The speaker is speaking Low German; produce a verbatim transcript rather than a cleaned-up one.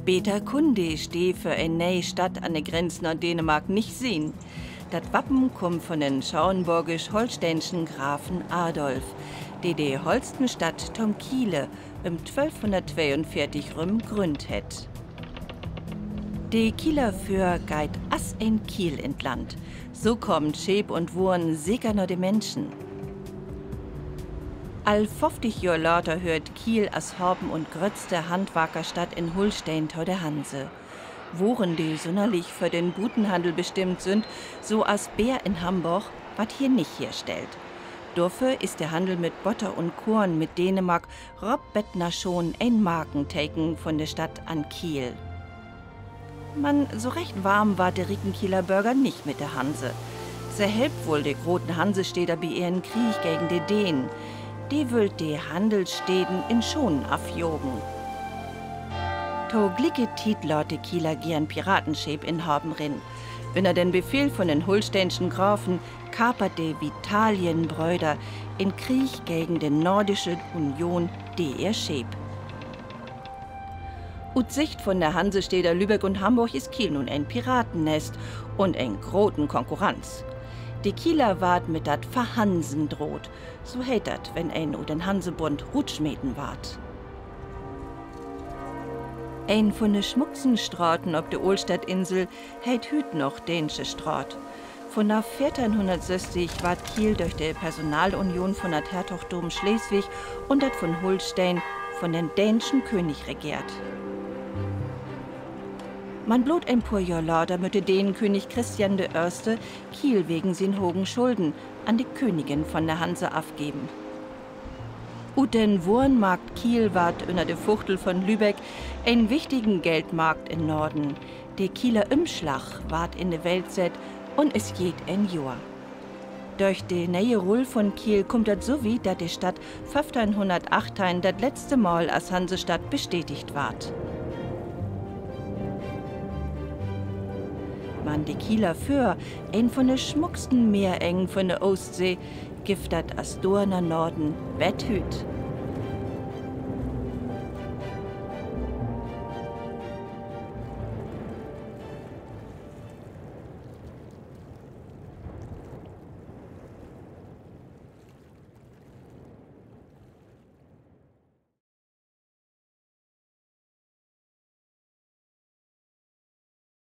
Beter kunn de Steed för en ne'e Stadt an de Grenz na Dänemark nich sien. Dat Wappen kummt von den schaunborgisch-holsteenschen Grafen Adolf, de de Holstenstadt Tomkile üm twölfhunnerttweeunveertig rüm grünnt hett. De Kieler Föhr geiht as en Kiel in't Land. So kaamt Scheep un Woren seker na de Minschen. Al föfftig Johr later höört Kiel as Haven un gröttste Handwarkerstadt in Holsteen to de Hanse. Woren, de sünnerlich för den Butenhandel bestimmt sünd, so as Beer in Hamborg, warrt hier nich herstellt. Dorför is de Handel mit Botter un Koorn mit Dänemark rop bet na Schoon en Markenteken von de Stadt an Kiel. Man so recht warm warrt de rieken Kieler Börger nich mit de Hanse. Se helpt woll de groten Hansesteder bi ehren Krieg gegen de Dänen. De wüllt de Handelssteden in Schoon afjagen. To glieke Tiet laat de Kieler geern Piratenscheep in Haven rin. Ünner den Befehl von den holsteenschen Grafen kapert de Vitalienbröder in Krieg gegen de Nordische Union de ehr Scheep. Ut Sicht von de Hansesteder Lübeck un Hamborg is Kiel nu en Piratennest un en groten Konkurrenz. De Kieler warrt mit dat Verhansen droht. So heet dat, wenn een ut den Hansebund rutsmeten warrt. Een von de smucksten Straten op de Ooltstadtinsel heet hüüt noch Däänsche Straat. Vunaf veerteihnhunnertsösstig warrt Kiel dörch de Personalunion von dat Herzogtum Sleswig un dat von Holsteen von den däänschen König regeert. Man bloot en poor Johr later mütt de Dänen König Christian de Eerste Kiel wegen sien hogen Schulden an de Königin von de Hanse afgeven. Ut den Worenmarkt Kiel warrt ünner de Fuchtel von Lübeck en wichtigen Geldmarkt in Norden. De Kieler Ümslag warrt in de Welt sett un is jeed een Johr. Dörch de ne'e Rull von Kiel kummt dat so wiet, dat de Stadt föffteihn dat letzte Mal as Hansestadt bestätigt warrt. Man de Kieler Föhr, een von de smucksten Meerengen von de Oostsee, gifft dat as Door na Norden bet hüüt.